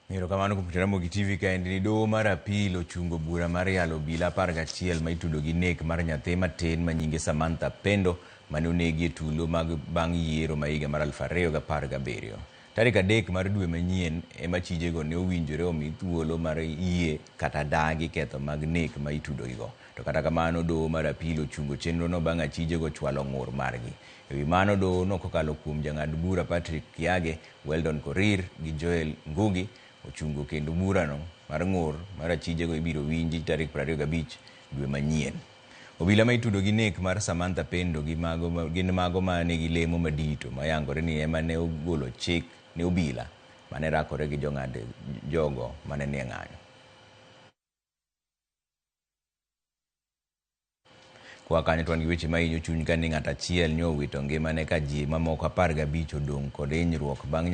Erokamano kuom Ramogi TV kaendi ni doho mar apil ochungo bura mar yalo obila 11 ma itudo gi nek mar nyathi matin ma nyinge Samantha Pendo mane onegi e tulo mag bang' yiero ma higa mar 2017. Tarik 3 mar dwe manyien ema chijego ne owinjore omi thuolo mar yie kata dagi ketho mag nek ma itudogigo. To kata kamano doho mar apil ochungo chenrono bang' achijego chwalo ng'ur margi. E wi mano doho no kokalo kuom jang'ad bura Patrick Kiage, Weldon Korir gi Joel Ngugi ochungo kendo burano mar ng'ur mar achijego ibiro winji tarik 25 dwe manyien. Obila ma itudo gi nek mar Samantha Pendo gi mago gin mago ma nigi lemo madito mayangore ni ema ne ogolo chik ne obila mane rakore gi jong'ad jogo mane nie ng'anyo. Kwa kanyo to wan gi weche mahinyo chuny ka ni ng'at achiel nyo owito ngimane ka ji mamoko 15 odong' kod hinyruok bang'